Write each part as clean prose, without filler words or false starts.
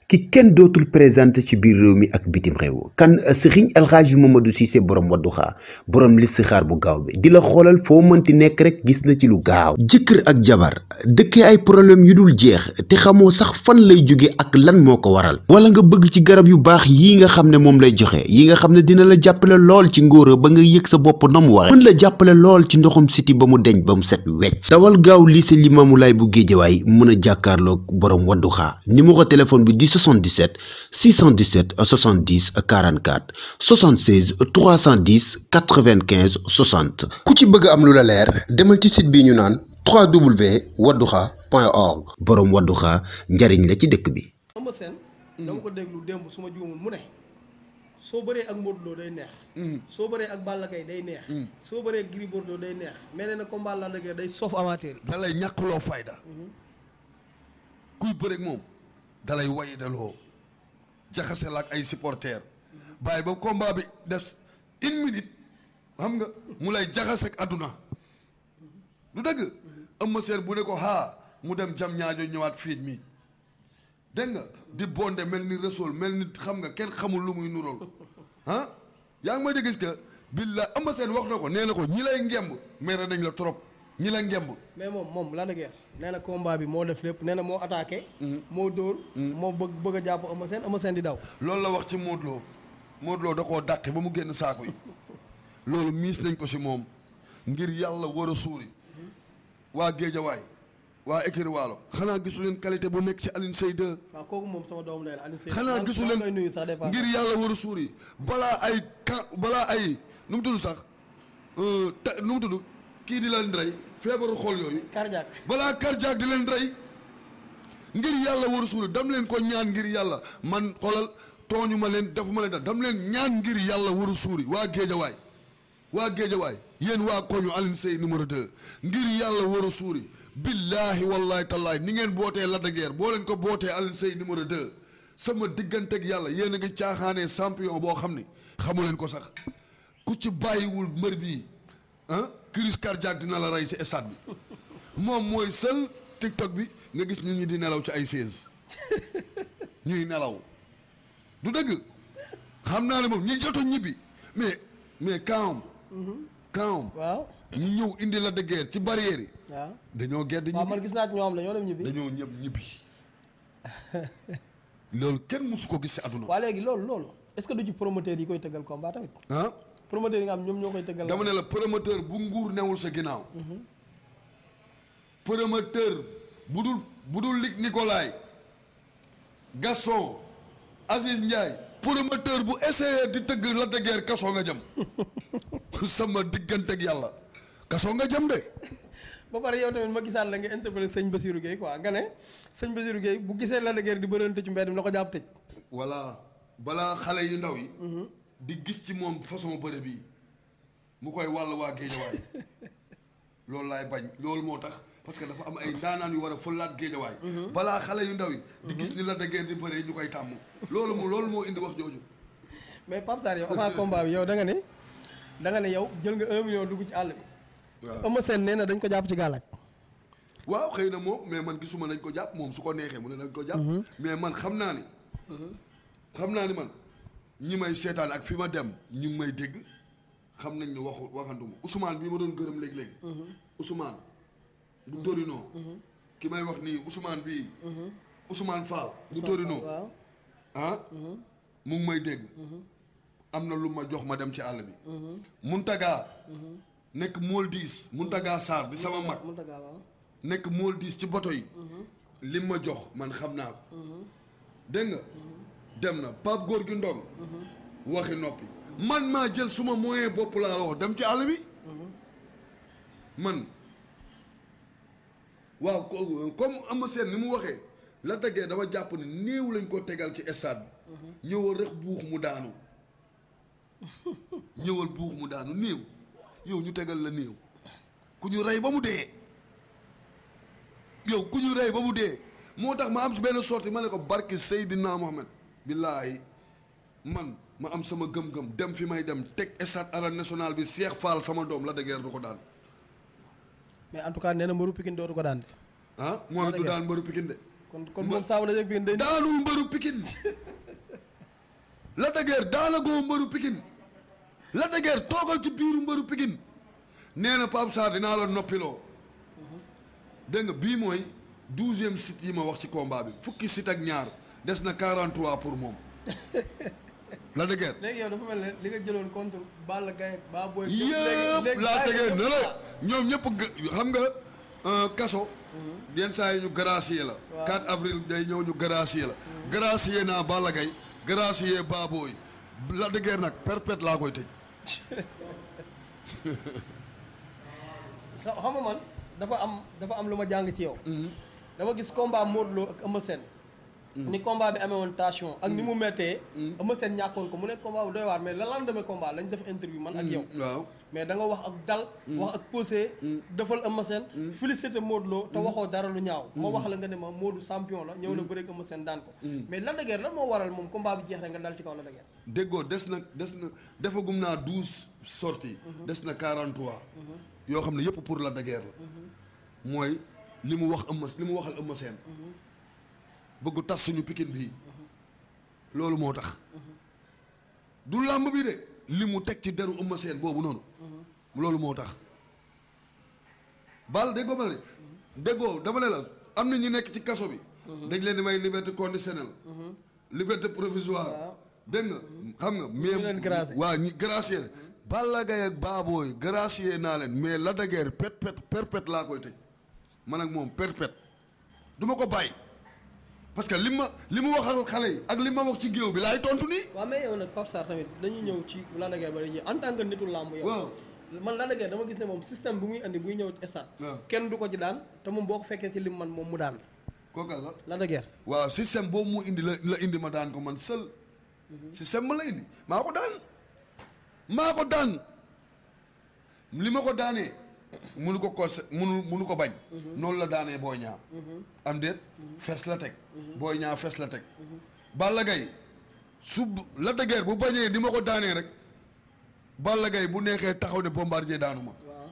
ki kenn dootul présenté ci biir réew mi ak bitim réew kan Serigne El Hadji Mamadou Cissé borom Wadduha borom listixaar bu gaaw bi di la xoolal foo mënti nekk rek gis la ci lu gaaw jëkkër ak jabar dëkkee ay problème yu dul jeex te xamoo sax fan lay jóge ak lan moo ko waral wala nga bëgg ci garab yu baax yii nga xam ne moom lay joxe yi nga xam ne dina la jàppale lool ci ngóora ba nga yëg sa bopp na mu waxe mën la jàppale lool ci ndoxum siti ba mu deñ ba mu set wecc dawal gaaw lycée Limamoulaye bu Géejawaay mën a jàkkaarloog borom Wadduha numéro téléphone bi 77 617 70 44 76 310 95 60 ku ci bëgg am lu la leer demal ci site bi ñu naan www.wadduha.org borom Wadduha njariñ la ci dëkk bi. Eumeu Sène dama ko déglu démb su ma juumul mu ne soo bëree ak Modou Lo day neex. soo bëree ak Balla Gaye day neex. soo bëree ak Gris Bordeaux day neex mais nee na combat la dëgg day soof amateur yi. da lay ñàkkloo fayda. kuy bëreeg moom. dalay wayi daloo jaxase la ak ay supporters bàyyi ba combat bi des 1 minute xam nga mu lay jaxase ak àdduna lu dëgg Eumeu Sène bu ne ko mu dem jam ñaajo ñëwaat fiit mi dégg nga di bonde mel ni Rasool mel ni xam nga kenn xamul lu muy nurool yaa ngi may dégg que billaay Eumeu Sène wax na ko nee na ko ñi lay ngemb mere nañ la trop ñi la ngemb mais moom la dëgg nee na combat bi moo def lépp nee na moo attaqué. moo dóor. moo bëgg a jàpp Eumeu Sène di daw. loolu la wax ci Modou Lo da koo dàqe ba mu génn saako yi loolu miis nañ ko si moom ngir yàlla war a suuri waa Géejawaay waa écurie Waalo xanaa gisu leen qualité bu nekk ci Alioune Seye 2. waaw kooku moom sama doom lay la Alioune Seye. xanaa gisu leen ngir yàlla war a suuri balaa ay nu mu tudd sax nu mu tudd kii di leen rey feebaru xol yooyu. cardiaque balaa cardiaque di leen rey ngir yàlla war a suuri dam leen ko ñaan ngir yàlla man xoolal tooñu ma leen defuma leen dam leen ñaan ngir yàlla war a suuri waa Géejawaay yéen waa koñu Alioune Seye numéro 2 ngir yàlla war a suuri billaahi wallaahi tallaahi ni ngeen bootee Lac de Guiers boo leen ko bootee Alioune Seye numéro 2 sama digganteeg yàlla yéen a ngi caaxaanee champion boo xam ni xamu leen ko sax ku ci bàyyiwul mbër bii crise cardiaque dina la rey ci stade bi moom mooy seul TikTok bi nga gis nit ñi di nelaw ci ay chaise ñuy nelaw du dëgg xam naa ne moom ñi joto ñibbi mais kaawam waaw ñu ñëw indi Lac de Guiers ci barrière yi waaw dañoo gedd ñibbi waaw man gis naa ci ñoom dañoo dem ñibbi dañoo ñibbi loolu kenn musu ko gis ci àdduna waa léegi loolu est-ce que du ci promoteur yi koy tëggal combat tamit promoteur yi nga am ñoom ñoo koy tëggal dama ne la promoteur bu nguur newul sa ginnaaw promoteur bu dul Luc Nicolaï Gaston Aziz Ndiaye promoteur bu essayé di tëgg Lac de Guiers kaso nga jëm sama digganteeg yàlla kaso nga jëm de ba pare yow tamit ma gisaat la nga interpellé sëñ Bassirou Gueye quoi nga ne sëñ Bassirou Gueye bu gisee Lac de Guiers di bërante ci mbedd mi la ko jàpp tëj voilà balaa xale yu ndaw yi di gis ci moom façon bëre bii mu koy wàll waa Géejawaay loolu laay bañ loolu moo tax parce que dafa am ay ndaanaan yu war a fëlaat Géejawaay balaa xale yu ndaw yi di gis ni Lac de Guiers di bëre ñu koy tàmm loolu moo indi wax jooju mais Pape Sarr yow avant combat bi yow da nga ne yow jël nga 1 million dugg ci àll bi waaw Eumeu Sène nee na dañ ko jàpp ci gàllaaj waaw xëy na moom mais man gisuma dañ ko jàpp moom su ko neexee mu ne dañ ko jàpp mais man xam naa ni man ñi may seetaan ak fi ma dem ñu ngi may dégg xam nañ ne waxanduma Ousmane bii ma doon gërëm léegi-léegi Ousmane bu Torino ki may wax nii Ousmane bii Ousmane Fall bu Torino mu ngi may dégg am na lu ma jox ma dem ci àll bi Muntaga nekk mool 10 Muntaga Sarr di sama mag nekk mool 10 ci boto yi li ma jox man xam naa ko dégg nga dem na Pape Gorgui Ndong waxi noppi man maa jël suma moyen bopp laa wax dem ci àll bi man waaw comme Eumeu Sène ni mu waxee Lac de Guiers dama jàpp ne néew lañ ko tegal ci stade bi ñëwal rek buux mu daanu néew yow ñu tegal la néew ku ñu rey ba mu dee moo tax ma am si benn sortie ma ne ko barki Seydina Mohamed billaahi man ma am sama gëm-gëm dem fi may dem teg stade arène nationale bi Cheikh Fall sama doom Lac de Guiers du ko daan mais en tout cas nee na mbëru Pikine dootu ko daan de moom it du daan mbëru Pikine de kon moom saabu dajeeg Pikine day. daanul mbëru Pikine Lac de Guiers daanagoo mbëru Pikine Lac de Guiers toogal ci biiru mbëru Pikine nee na Pape Sarr dinaa la noppiloo dégg nga bii mooy 12e site yi ma wax ci combat bi fukki site ak ñaar des na 43 pour moom Lac de Guiers. léegi yow dafa mel ne li nga jëloon contre Balla Gaye ba Boy. yëpp laa tegee ne la ñoom ñëpp xam nga kaso. yenn saa yi ñu gracier la. 4 avril day ñëw ñu gracier la. gracier naa Balla Gaye gracier Baboy Lac de Guiers nag perpète laa koy tëj. xam nga man dafa am lu ma jàng ci yow. dama gis combat Modou Lo ak Eumeu Sène. ni combat bi amee woon tension ak ni mu méttee. Eumeu Sène ñàkkoon ko mu nekk combat bu doy waar mais le lendemain combat lañ def interview man ak yow. waaw mais da nga wax ak dal. wax ak posé. defal Eumeu Sène. félicité Modou Lo te waxoo dara lu ñaaw. ma wax la nga ne ma Modou champion la ñëw na bëre ak Eumeu Sène daan ko. mais Lac de Guiers lan moo waral moom combat bi jeex rek nga dal ci kaw Lac de Guiers. déggoo des na defagum naa 12 sorties. des na 43. yoo xam ne yëpp pour Lac de Guiers la. mooy li mu waxal Eumeu Sène. bëgg tas suñu Pikine bii loolu moo tax du làmb bi de li mu teg ci deru Eumeu Sène boobu noonu loolu moo tax bal déggoo ma ne déggoo dama ne la am na ñu nekk ci kaso bi dañ leen di may liberté conditionnelle liberté provisoire dégg nga xam nga mais waa ñi gracier Balla Gaye ak Baboy gracier naa leen mais Lac de Guiers perpète laa koy tëj man ak moom perpète du ma ko bàyyi parce que li mu waxal xale yi ak li ma wax ci géew bi laay tontu nii. waaw mais yow nag Pape Sarr tamit dañuy ñëw ci Lac de Guiers ba dañuy en tant que nitu làmb yow. waaw man Lac de Guiers dama gis ne moom système bu muy andi buy ñëw ci stade. kenn du ko ci daan te moom boo ko fekkee ci lim man moom mu daan la. kooku la Lac de Guiers. waaw système boobu mu indi la indi ma daan ko man seul. système ma la indi maa ko daan li ma ko daanee. munu ko bañ. noonu la daanee Boy Niang. am déet fees la teg. Boy Niang fees la teg. Balla Gaye Lac de Guiers bu bañee ni ma ko daanee rek Balla Gaye bu neexee taxaw ne Bombardier daanu ma. waaw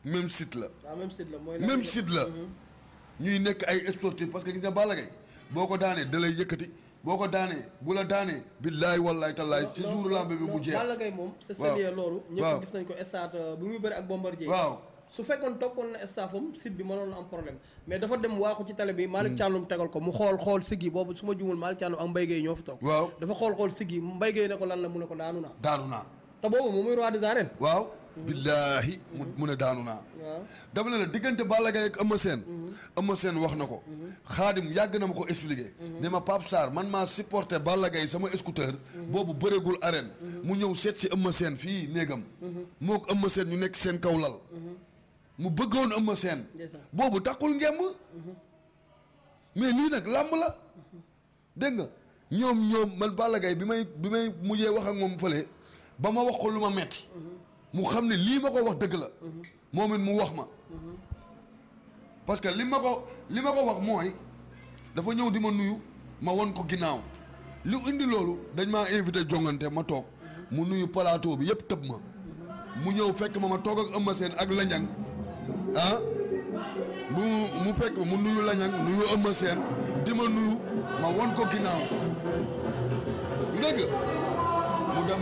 même site la. waaw même site la. ñuy nekk ay sportif parce que gis nga Balla Gaye boo ko daanee da lay yëkkati boo ko daanee bu la daanee. billaay wallaay tallaay ci jour lamb bi mu jeex. Balla Gaye moom c'est sérieux loolu. ñëpp gis nañ ko stade bu muy bëri ak Bombardier. waaw su fekkoon toppoon na staffam site bi mënoon na am problème mais dafa dem waaxu ci télé bi Malick Thiandoum tegal ko mu xool siggi boobu su ma jumul Malick Thiandoum ak Mbaye Gueye ñoo fi toog. waaw dafa xool siggi Mbaye Gueye ne ko lan la mu ne ko daanu naa. te boobu moom muy roi des arènes. waaw. billaahi mu ne daanu naa. waaw dafa ne la diggante Balla Gaye ak Eumeu Sène. Eumeu Sène wax na ko. Xaadim yàgg na ma ko expliqué. ne ma Pape Sarr man maa supporté Balla Gaye sama scooter. boobu bëreegul arène. mu ñëw seet si Eumeu Sène fii néegam. moo ko Eumeu Sène ñu nekk seen kaw lal. mu bëggoon Eumeu Sène. boobu takkul ngemb. mais lii nag làmb la. dégg nga ñoom man Balla Gaye bi may mujjee wax ak moom fële ba ma wax ko lu ma metti mu xam ne lii ma ko wax dëgg la. moom it mu wax ma. parce que li ma ko wax mooy dafa ñëw di ma nuyu ma won ko ginnaaw lu indi loolu dañ maa invité jongante ma toog mu nuyu plateau bi yëpp tëb ma. mu ñëw fekk ma toog ak Eumeu Sène ak Lañang mu fekk mu nuyu Lañang nuyu Eumeu Sène di ma nuyu ma won ko ginnaaw dégg mu dem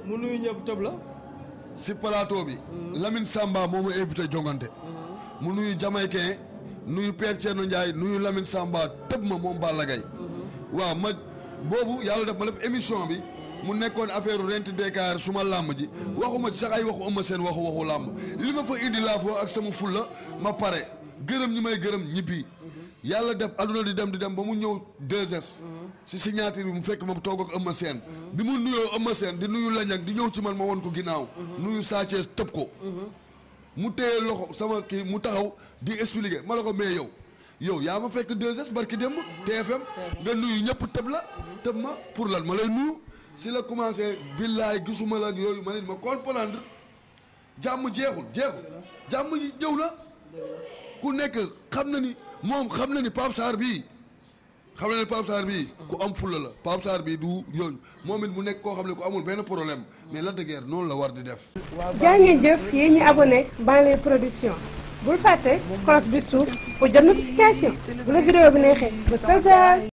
mu nuyu ñëpp tëb la. si plateau bi. Lamine Samba moo ma invité jongante. mu nuyu Jamaïcain nuyu Père Thierno Ndiaye nuyu Lamine Samba tëb ma moom Balla Gaye. waaw ma boobu yàlla def ma def émission bi mu nekkoon affaire rent Dakar suma làmb ji. waxuma ci sax ay waxu Eumeu Sène waxu làmb li ma fa indi laa foo ak sama fulla ma pare gërëm ñi may gërëm ñibbi. yàlla def aduna di dem ba mu ñëw 2S. si signature bi mu fekk ma toog ak Eumeu Sène. bi mu nuyoo Eumeu Sène di nuyu Lañang di ñëw ci man ma won ko ginnaaw. nuyu Sa Thiès tëb ko. mu téye loxo sama kii mu taxaw di expliquer ma la ko mais yow yaa ma fekk 2S barki démb TFM nga nuyu ñëpp tëb la. tëb ma pour lan ma lay nuyu. si la commencé billaay gisuma la ak yooyu ma ne ma comprendre jàmm jeexul jàmm yi ñëw na. ku nekk xam na ni moom xam na ni Pape Sarr bii xam ne Pape Sarr bii ku am fulla la Pape Sarr bii du ñooñu moom it mu nekk koo xam ne ku amul benn problème mais Lac de Guiers noonu la war di def. jaa ngeen jëf yéen ñi abonné Banlieue Production bul fàtte cloche bi suuf pour jot notification bu la vidéo bi neexee ba